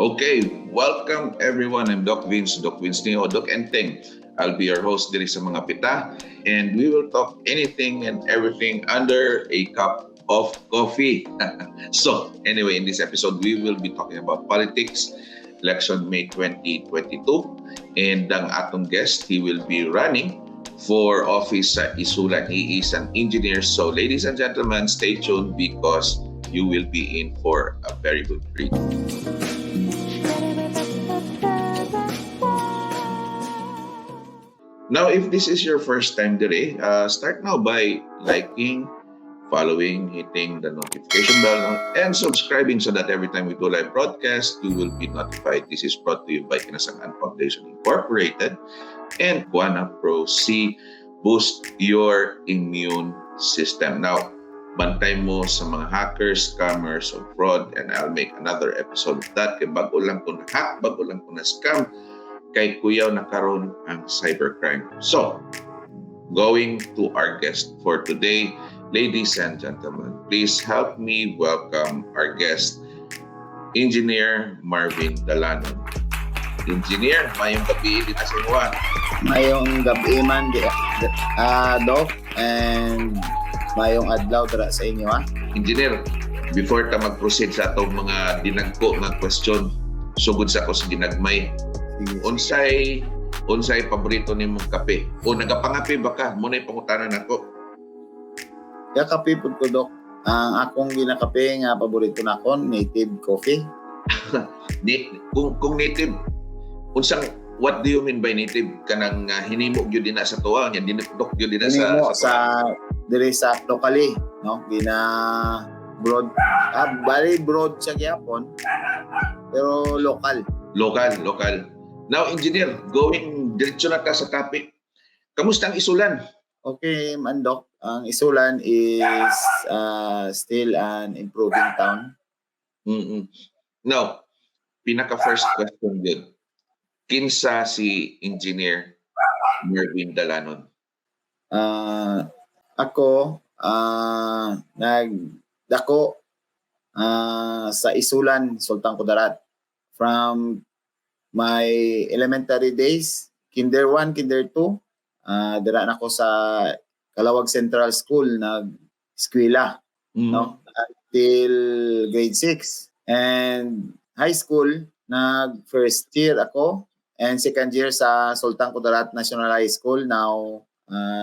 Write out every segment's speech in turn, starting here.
Okay, welcome everyone. I'm Doc Vince, Doc Vince Neo, Doc Enteng. I'll be your host diri sa mga pita and we will talk anything and everything under a cup of coffee. So, anyway, in this episode, we will be talking about politics, election May 2022, and ang atong guest, he will be running for office sa Isulan. He is an engineer. So, ladies and gentlemen, stay tuned because you will be in for a very good treat. Now, if this is your first time dire, start now by liking, following, hitting the notification bell, and subscribing so that every time we do live broadcast, you will be notified. This is brought to you by Kinasangan Foundation Incorporated and Guana Pro C. Boost your immune system. Now, bantay mo sa mga hackers, scammers, o fraud, and I'll make another episode of that. Kay bago lang ko na-hack, bago lang ko na-scam, kay kuyaw na karon ang cybercrime. So, going to our guest for today, ladies and gentlemen, please help me welcome our guest, Engineer Marvin Dalanon. Engineer, maayong gabii dinha sa inyo. Maayong gabi man di, Doc, and maayong adlaw dira sa inyo ah. Engineer, before ta mag-proceed sa atong mga dinagko nga question, sugod sa ako sa ginagmay. Sige. Unsay paborito nimong kape? O nagapangape ba ka? Mao na pangutana nako. Ya, kape pud ko, Doc. Ang akong ginakape nga paborito nako, native coffee. Ni, kung native, unsang, what do you mean by native? Kanang hinimo gyud dinha sa tuwa nya, dinukdok gyud dinha sa Hinimo sa, sa diri sa locally, no? Gina brewed, bali brewed siya gyapon pero local. Local, local. Now, engineer, going diretso na ta sa topic. Kamusta ang Isulan? Okay, man, Doc. Ang Isulan is still an improving town. Now, pinaka first question gyud. Kinsa si Engineer Marvin Dalanon? Ako, nagdako sa Isulan, Sultan Kudarat. From my elementary days, kinder 1, kinder 2, dira na ako sa Calauag Central School nag eskwela, no? Until grade 6. And high school, nag first year ako and second year sa Sultan Kudarat National High School, now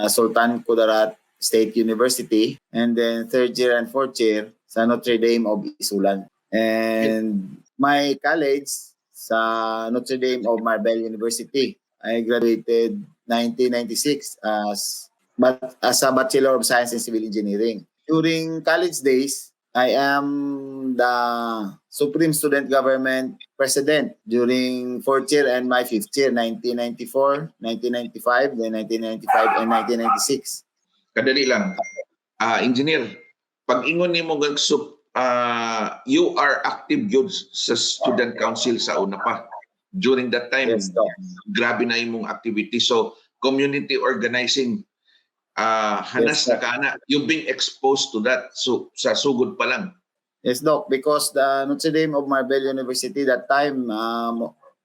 Sultan Kudarat State University, and then third year and fourth year sa Notre Dame of Isulan. And my college sa Notre Dame of Marbel University. I graduated 1996 as a Bachelor of Science in Civil Engineering. During college days, I am the Supreme Student Government President during fourth year and my fifth year, 1994, 1995, then 1995 and 1996. Kadali lang. Engineer, pag ingon nimo nga you are active gyud sa student council sa una pa. During that time, Yes, Doc. Grabe na imong activity. So, community organizing, hanas Yes, na ka na. You've been exposed to that so sa sugod pa lang. Yes, Doc, because the Notre Dame of Marbel University that time,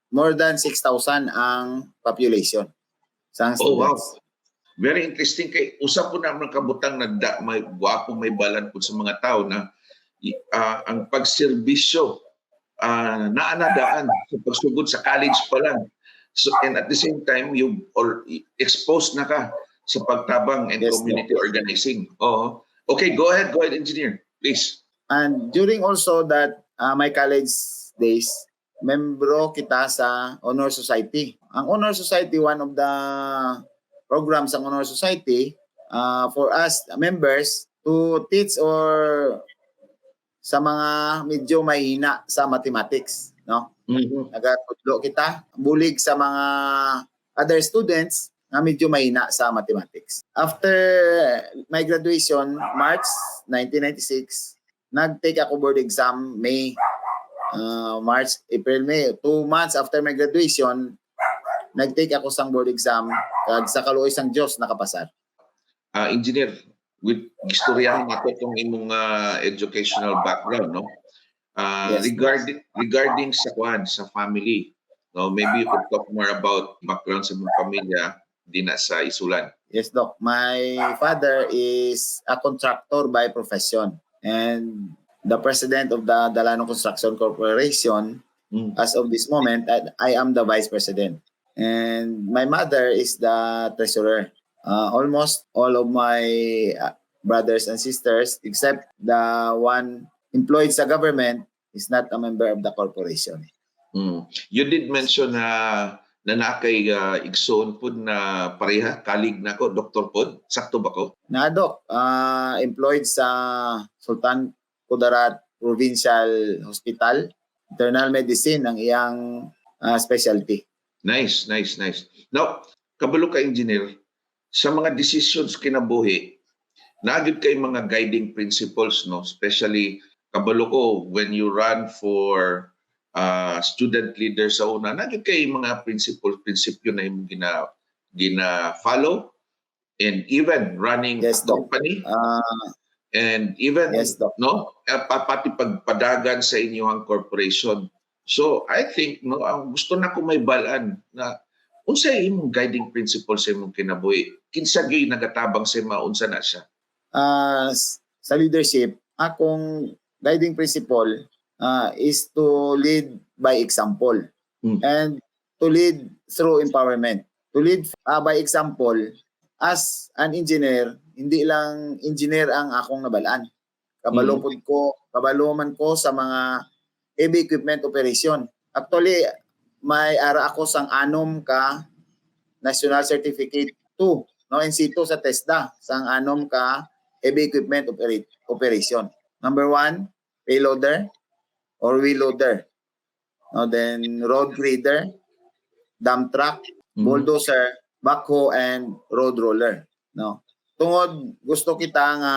more than 6,000 ang population sa Oh, wow. students. Very interesting kay usa po na mga kabutang na da, may gwapong may balan po sa mga tao na ang pagserbisyo naanadaan sa pagsugod sa college pa lang. So, and at the same time, you or exposed na ka sa pagtabang and Yes, community organizing. Oo. Okay, go ahead, engineer. Please. And during also that my college days, membro kita sa Honor Society. Ang Honor Society, one of the programs ng Honor Society for us members to teach or sa mga medyo mahina sa mathematics, no? Nagatudlo kita, bulig sa mga other students na medyo mahina sa mathematics. After my graduation, March 1996, nag-take ako board exam May, March, April, May. 2 months after my graduation, nag-take ako sang board exam kag sa kaluoy sang Diyos nakapasar. Engineer, with gistoryahan nato itong imong educational background, no? Regarding sa kwan, sa family, no, maybe you could talk more about background sa imong pamilya dina sa Isulan. Yes, Doc. My father is a contractor by profession and the president of the Dalano Construction Corporation. As of this moment, I am the vice president. And my mother is the treasurer. Almost all of my brothers and sisters, except the one employed sa government, is not a member of the corporation. You did mention na naa kay igsoon pud na pareha kalig nako, doktor pod, sakto ba ko? Na, Doc, employed sa Sultan Kudarat Provincial Hospital, internal medicine ang iyang specialty. Nice, nice, nice. Now, kabalo ka, engineer, sa mga decisions kinabuhi, naa gyud kay mga guiding principles, no? Especially, kabalo ko, when you run for student leader sa una, naa gyud kay mga principles, prinsipyo na imong gina follow and even running Yes, a Doc. Company and even Yes, Doc. No, pati pagpadagan sa inyong corporation. So I think, no, ang gusto na ko mahibal-an na unsay imong guiding principle sa imong kinabuhi, kinsa gyud nagatabang sa imo, unsa na siya? Sa leadership, akong guiding principle is to lead by example and to lead through empowerment. To lead by example, as an engineer, hindi lang engineer ang akong nabalaan. Kabalo pud ko, kabalo man ko sa mga heavy equipment operation. Actually, may ara ako sang anom ka National Certificate 2, no, NC2 sa TESDA, sang anom ka heavy equipment operation. Number one, payloader or wheel loader. No, then road grader, dump truck, bulldozer, backhoe, and road roller. No. Tungod gusto kita nga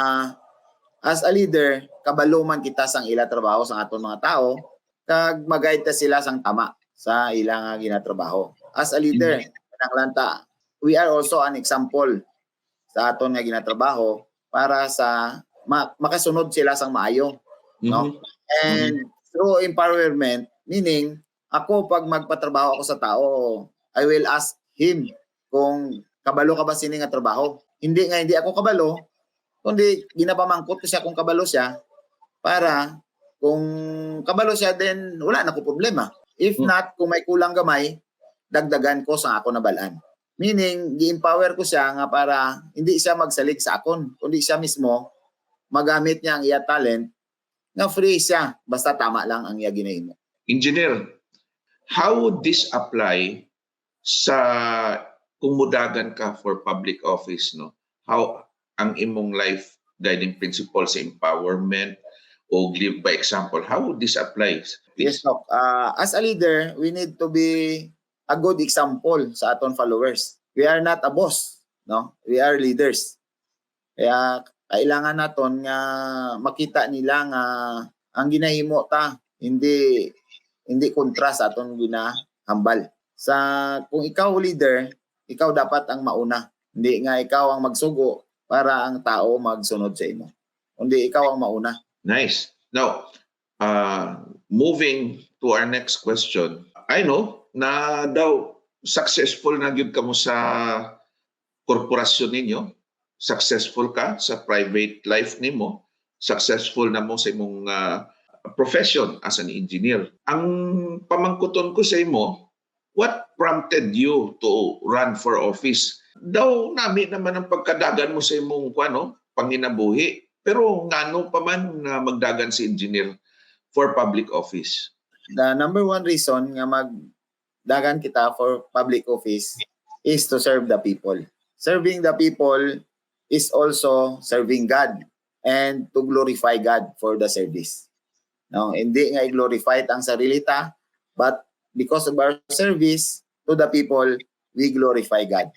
as a leader, kabalo man kita sang ila trabaho sa aton mga tao, kag mag-guide ta sila sang tama sa ila nga ginatrabaho. As a leader, kinahanglan ta, we are also an example sa aton nga ginatrabaho para sa makasunod sila sang maayo, no? And through empowerment, meaning ako, pag magpatrabaho ako sa tao, I will ask him kung kabalo ka ba sini nga trabaho. Hindi nga hindi ako kabalo, kundi ginapamangkot ko siya kung kabalo siya para kung kabalo siya, then wala na ko problema. If not, kung may kulang gamay, dagdagan ko sa ako nabalaan. Meaning, gi-empower ko siya nga para hindi siya magsalig sa akon, kundi siya mismo magamit niya ang iya talent nga free siya basta tama lang ang iya ginahimo. Engineer, how would this apply sa kung mudagan ka for public office, no? How ang imong life guiding principle sa empowerment o live by example, how would this apply? Yes, Doc. As a leader, we need to be a good example sa aton followers. We are not a boss, no? We are leaders. Kaya kailangan naton nga makita nila nga ang ginahimo ta hindi hindi kontra sa aton ginahambal. Sa kung ikaw leader, ikaw dapat ang mauna. Hindi nga ikaw ang magsugo para ang tao magsunod sa imo. Kundi ikaw ang mauna. Nice. Now, moving to our next question. I know na daw successful na gyud kamo sa korporasyon ninyo. Successful ka sa private life nimo. Successful na mo sa imong profession as an engineer. Ang pamangkuton ko sa imo, what prompted you to run for office? Daw nami naman ang pagkadagan mo sa imong kuano, panginabuhi. Pero ngano pa man na magdagan si engineer for public office? The number one reason nga magdagan kita for public office is to serve the people. Serving the people is also serving God and to glorify God for the service. No, hindi nga i-glorify ang sarili ta, but because of our service to the people, we glorify God.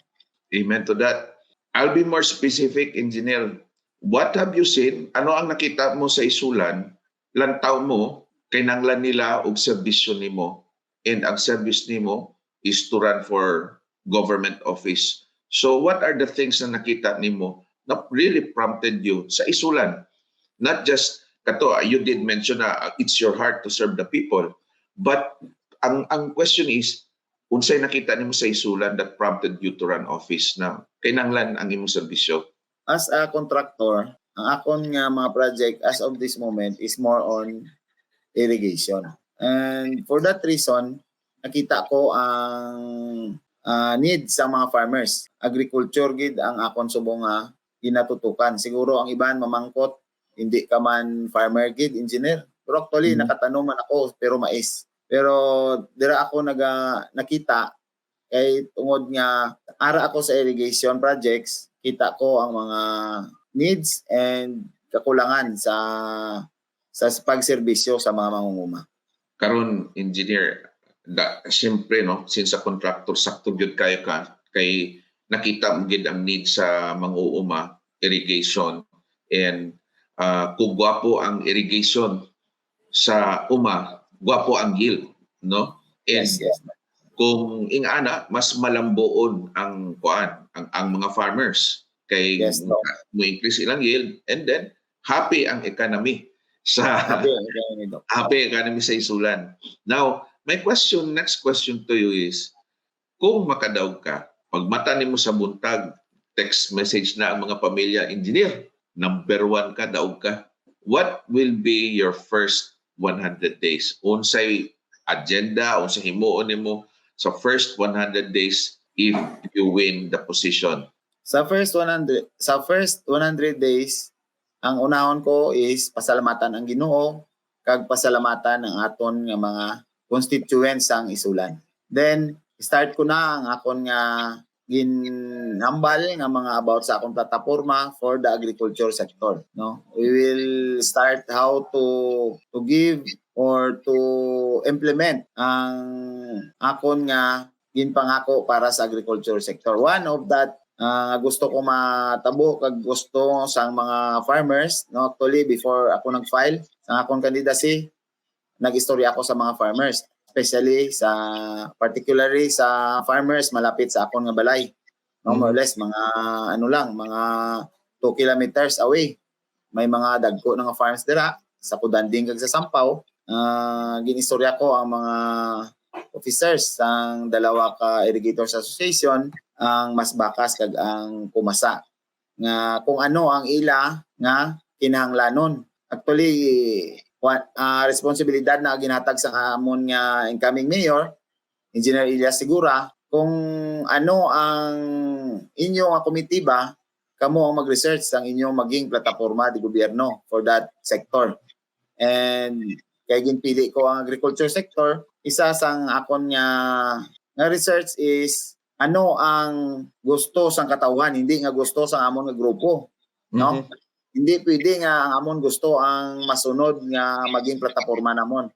Amen to that. I'll be more specific, engineer. What have you seen? Ano ang nakita mo sa Isulan? Lantaw mo, kinanglan nila og serbisyo nimo. And ang service nimo is to run for government office. So what are the things na nakita nimo na really prompted you sa Isulan? Not just Kato, you did mention na it's your heart to serve the people. But ang question is, unsay nakita nimo sa Isulan that prompted you to run office na kinanglan ang imong serbisyo? As a contractor, ang akon nga mga project as of this moment is more on irrigation. And for that reason, nakita ko ang need sa mga farmers. Agriculture gid ang akon subong nga ginatutukan. Siguro ang iban mamangkot, hindi ka man farmer gid, engineer. Pero actually, nakatanom man ako pero mais. Pero dira ako nakita kay tungod nga ara ako sa irrigation projects, kita ko ang mga needs and kakulangan sa pagserbisyo sa mga mangunguma. Karon, engineer, da, siyempre, no, since sa contractor sakto gyud kayo ka kay nakita mo gid ang need sa manguuma, irrigation, and kung gwapo ang irrigation sa uma, gwapo ang yield, no? And Yes. kung ingana, mas malambuon ang kuan, ang mga farmers kay Yes, no. mo increase ilang yield and then happy ang economy sa Happy ang economy, Doc. Happy economy sa Isulan. Now, my question, next question to you is, kung makadaog ka, pagmata nimo sa buntag, text message na ang mga pamilya, "Engineer, number one ka, daog ka." What will be your first 100 days? Unsay agenda, unsay himuon nimo sa first 100 days if you win the position? Sa first 100 days, ang unahon ko is pasalamatan ang Ginoo kag pasalamatan ang aton nga mga constituents sang Isulan. Then start ko na ang akon nga ginhambal nga mga about sa akong plataporma for the agriculture sector, no? We will start how to give or to implement ang akon nga ginpangako para sa agriculture sector. One of that gusto ko matabo kag gusto sa mga farmers, no? Actually, before ako nag-file sa akong candidacy, nag-istorya ako sa mga farmers, especially sa particularly sa farmers malapit sa akon nga balay, no? More or less mga ano lang, mga 2 kilometers away, may mga dagko nga farms dira sa Kudanding kag sa Sampaw. Ginistorya ko ang mga officers sang dalawa ka irrigators association, ang Masbakas kag ang Kumasa, nga kung ano ang ila nga kinahanglanon. Actually, responsibilidad na ginhatag sa amon nga incoming mayor, Engineer Elias Segura, kung ano ang inyo nga komitiba, kamo ang mag-research ang inyong maging plataporma di gobyerno for that sector. And kay ginpili ko ang agriculture sector, isa sang akon nga research is ano ang gusto sang katawhan, hindi nga gusto sang amon nga grupo, no? Hindi pwede nga ang amon gusto ang masunod nga maging plataporma namon.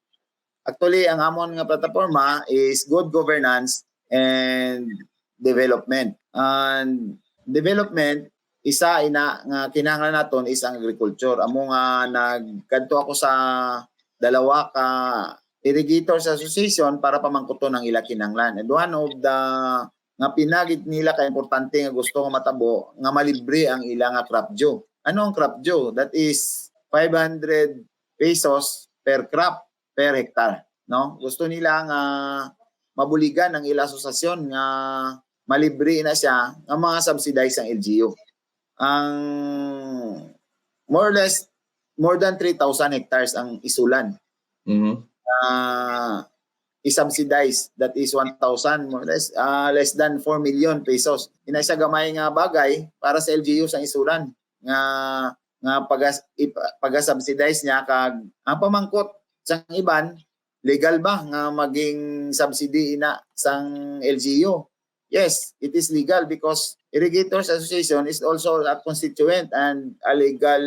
Actually, ang amon nga plataporma is good governance and development. And development, isa ina nga kinahanglan naton is ang agriculture. Amo nga nagkadto ako sa dalawa ka Irrigators Association para pamangkuton ang ila kinahanglan. And one of the nga pinagit nila ka importante nga gusto nga matabo nga malibre ang ila nga crop due. Ano ang crop due? That is 500 pesos per crop per hectare, no? Gusto nila nga mabuligan ang ila asosasyon nga malibre na siya nga mga subsidize ang LGU. Ang more or less more than 3,000 hectares ang Isulan. I-subsidize, that is 1,000, more or less, less than 4 million pesos. Ina siya gamay nga bagay para sa LGU sa Isulan nga paga-subsidize niya. Kag ang pamangkot sang iban, legal ba nga maging subsidy ina sang LGU? Yes, it is legal because Irrigators Association is also a constituent and a legal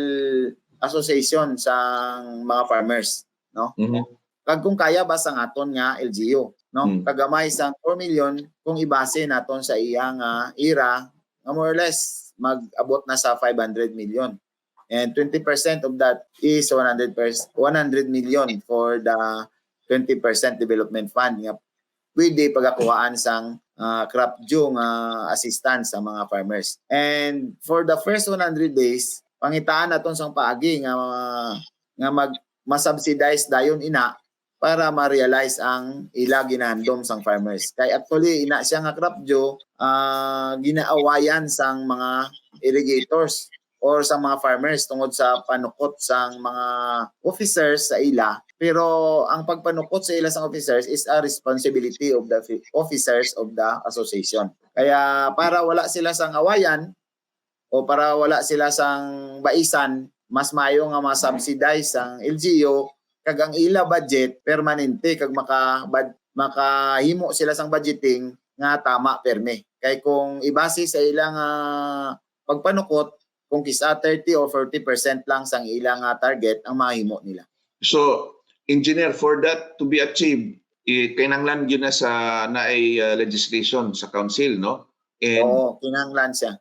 association sa mga farmers, no? Kag kung kaya ba sa aton nga LGU, no? Kagamay sang 4 million kung ibase naton sa iyang IRA nga more or less mag-abot na sa 500 million. And 20% of that is 100 million for the 20% development fund nga pwede pagakuhaan sang crop due nga assistance sa mga farmers. And for the first 100 days, pangitaan naton sang paagi nga nga mag masubsidize dayon ina para ma-realize ang ila ginahandom sang farmers. Kay actually ina siya nga crop due, ginaawayan sang mga irrigators or sa mga farmers tungod sa panukot sang mga officers sa ila. Pero ang pagpanukot sa ila sang officers is a responsibility of the officers of the association. Kaya para wala sila sang awayan o para wala sila sang baisan, mas maayo nga ma-subsidize ang LGU kag ang ila budget permanente kag makahimo sila sang budgeting nga tama perme. Kay kung ibase sa ilang pagpanukot, kung kisa 30 or 40% lang sang ilang target ang mahimo nila. So, engineer, for that to be achieved, eh, kinanglan yun na sa naay legislation sa council, no? And Oo, kinahanglan siya.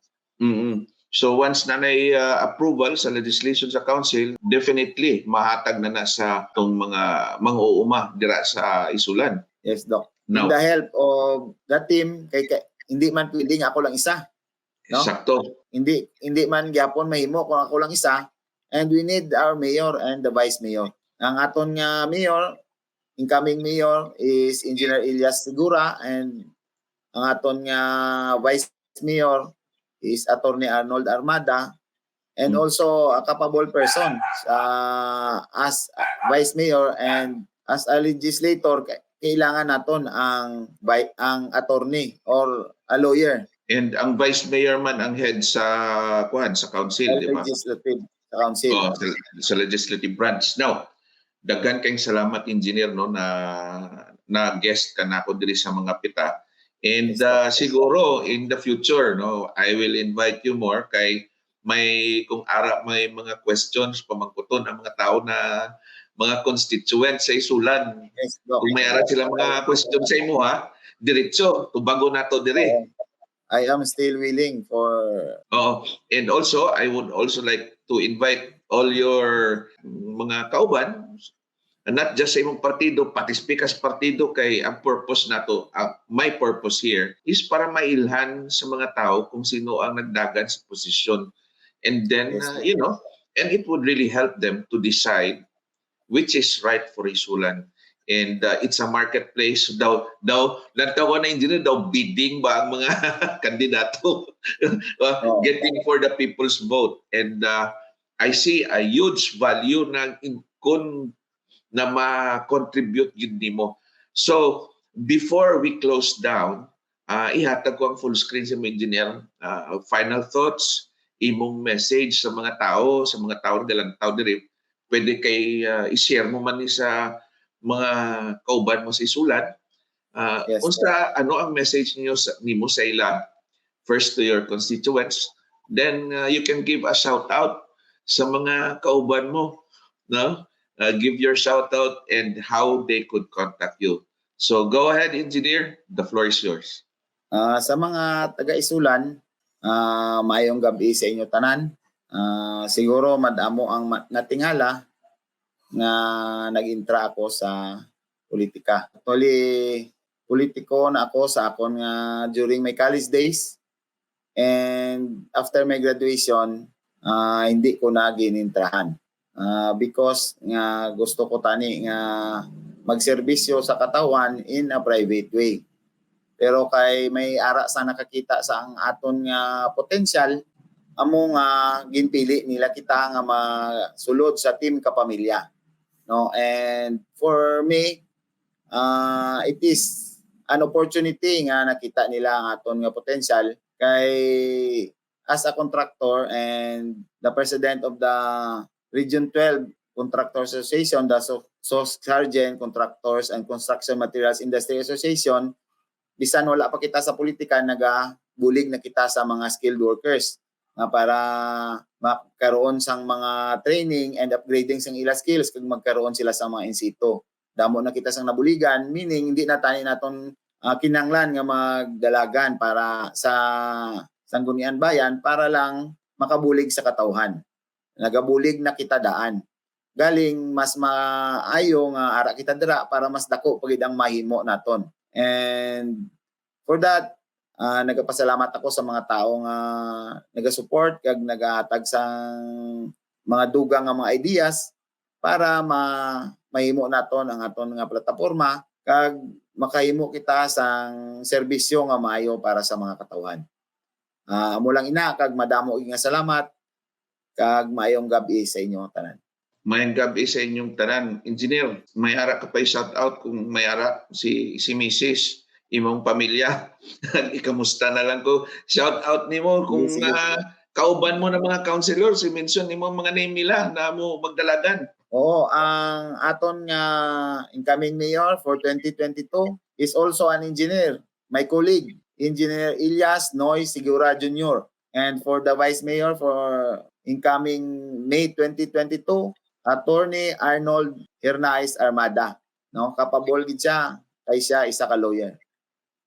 So once na naay approval sa legislation sa council, definitely mahatag na na sa tong mga manguuma dira sa Isulan. Yes, Doc. Now, In the help of the team, kay hindi man pwedeng ako lang isa, no? Sakto. Hindi man gyapon mahimo kung ako lang isa, and we need our mayor and the vice mayor. Ang aton nga mayor, incoming mayor, is Engineer Elias Segura, and ang aton nga vice mayor is Attorney Arnold Armada and also a capable person as vice mayor, and as a legislator kailangan naton ang attorney or a lawyer. And ang vice mayor man ang head sa kuan, sa council, di ba? Legislative sa council. Oo, sa legislative branch. Now, daghan kayong salamat, engineer, no, na na guest ka na ako diri sa mga pita. And siguro in the future, no, I will invite you more kay may kung ara may mga questions pamangkuton ang mga tao na mga constituents sa Isulan. Yes, Doc. Kung may ara sila mga questions sa imo ha, diretso tubago nato diri. Oo. I am still willing for Oo. And also, I would also like to invite all your mga kauban, and not just sa imong partido, pati speakers partido, kay ang purpose nato, my purpose here is para mailhan sa mga tao kung sino ang nagdagan sa posisyon. And then, and it would really help them to decide which is right for Isulan. And it's a marketplace daw daw lantawa na, engineer, daw bidding ba ang mga kandidato Oo. Getting for the people's vote, and I see a huge value na kung na ma-contribute gid nimo. So before we close down, ihatag ko ang full screen sa mga engineer, final thoughts, imong message sa mga tao dalang tao diri, pwede kay i-share mo man ni sa mga kauban mo sa Isulan. Unsa ano ang message niyo sa nimo sa ila, first to your constituents, then you can give a shout out sa mga kauban mo, no? Give your shout out and how they could contact you. So go ahead, engineer, the floor is yours. Sa mga taga-Isulan, maayong gabi sa inyo tanan. Siguro madamo ang natingala nga nag-intra ako sa politika. Actually, politiko na ako sa akon nga during my college days. And after my graduation, hindi ko na ginintrahan. Because nga gusto ko tani nga magserbisyo sa katawhan in a private way. Pero kay may ara sa nakakita sa ang aton nga potensyal, amo nga ginpili nila kita nga masulod sa Team Kapamilya. No? And for me, it is an opportunity nga nakita nila ang aton nga potensyal kay as a contractor and the president of the Region 12 Contractors Association, the Soccsksargen Contractors and Construction Materials Industry Association, bisan wala pa kita sa politika, nagabulig na kita sa mga skilled workers nga para magkaroon sang mga training and upgrading sang ila skills kag magkaroon sila sa mga in situ. Damo na kita sang nabuligan, meaning hindi na tani naton kinanglan nga magdalagan para sa Sangguniang Bayan para lang makabulig sa katawhan. Nagabulig na kita daan. Galing mas maayo nga ara kita dira para mas dako pagid ang mahimo naton. And for that, nagapasalamat ako sa mga tao nga naga-support kag nagahatag sang mga dugang nga mga ideas para para ma mahimo naton ang aton nga plataporma kag makahimo kita sang serbisyo nga maayo para sa mga katawhan. Amo lang ina, kag madamo nga salamat kag maayong gabi sa inyo tanan. Maayong gabi sa inyong tanan. Engineer, may ara ka pa shout out kung may ara si Mrs. imong pamilya. Ikamusta na lang ko. Shout out nimo kung Sige, sige. Kauban mo na mga councilors, i-mention nimo ang mga name nila na mo magdalagan. Oo, ang aton nga incoming mayor for 2022 is also an engineer, my colleague, Engineer Ilyas Noy Sigura Jr. And for the vice mayor for incoming May 2022, Attorney Arnold Hernaiz Armada. No, kapabol gid siya kay siya isa ka lawyer.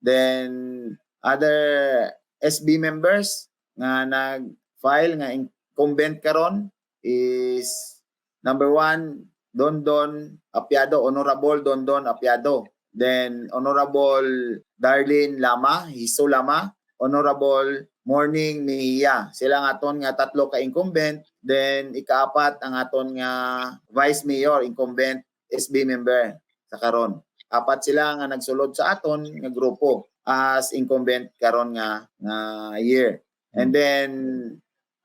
Then other SB members nga nag-file nga incumbent karon is number one, Don Don Apiado, Honorable Don Don Apiado. Then Honorable Darlene Lama, Hiso Lama, Honorable Morning Mejia. Sila ang aton nga tatlo ka incumbent. Then ikaapat ang aton nga Vice Mayor incumbent SB member sa karon. Apat sila nga nagsulod sa aton nga grupo as incumbent karon nga year. And then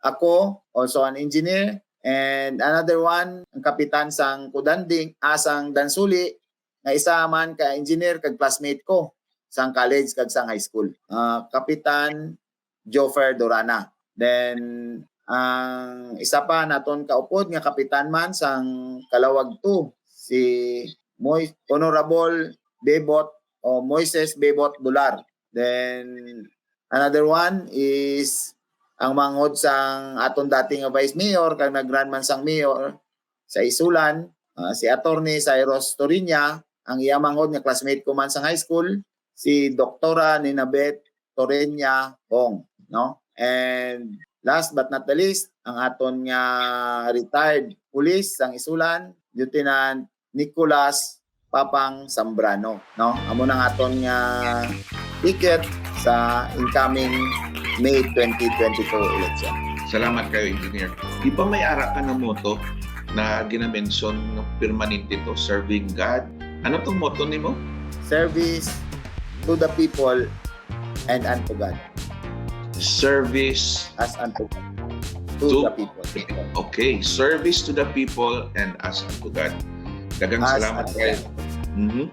ako, also an engineer, and another one, ang kapitan sang Kudanding, asang Dansuli, nga isa man ka engineer kag classmate ko sang college kag sang high school. Kapitan Jofer Dorana. Then ang isa pa naton kaupod nga kapitan man sang Kalawag 2, si Moy Honorable Bebot o Moises Bebot Dular. Then another one is ang manghod sang aton dating nga vice mayor kag nag-run man sang mayor sa Isulan, si Attorney Cyrus Torinya. Ang iya manghod nga classmate ko man sang high school, si Doktora Ninabet Torenya Ong, no? And last but not the least, ang aton nga retired police sang Isulan, Lieutenant Nicolas Papang Zambrano, no? Amo nang aton nga ticket sa incoming May 2022 election. Salamat kayo, Engineer. Di ba may ara ka na motto na ginamention ng permanente to, serving God? Ano tong motto nimo? Service to the people and unto God. Service As unto God. To the people. Okay, service to the people and as unto God. Daghang As salamat unto kayo. God.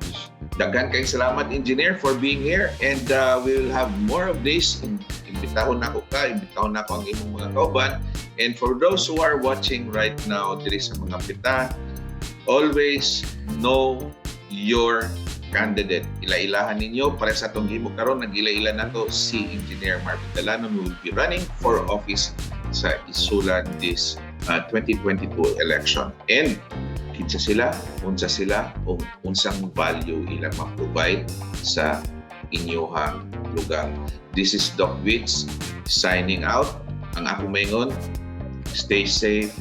Daghan kayong salamat, Engineer, for being here, and we will have more of this. Imbitahon nako ka, imbitahon nako ang imong mga kauban. And for those who are watching right now diri sa mga pita, always know your candidate. Ila-ilahan ninyo para sa atong gimo karon, nag-ila-ila nato si Engineer Marvin Dalanon, who will be running for office sa Isulan this 2022 election. And kinsa sila, unsa sila, o unsang value ilang ma-provide sa inyuhang lugar. This is Doc Witz signing out. Ang akong maingon, stay safe,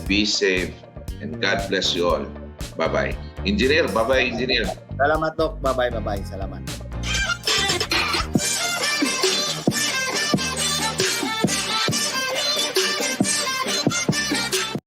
be safe, and God bless you all. Bye-bye. Engineer, bye-bye, Engineer. Salamat, Doc. Bye-bye, bye-bye. Salamat.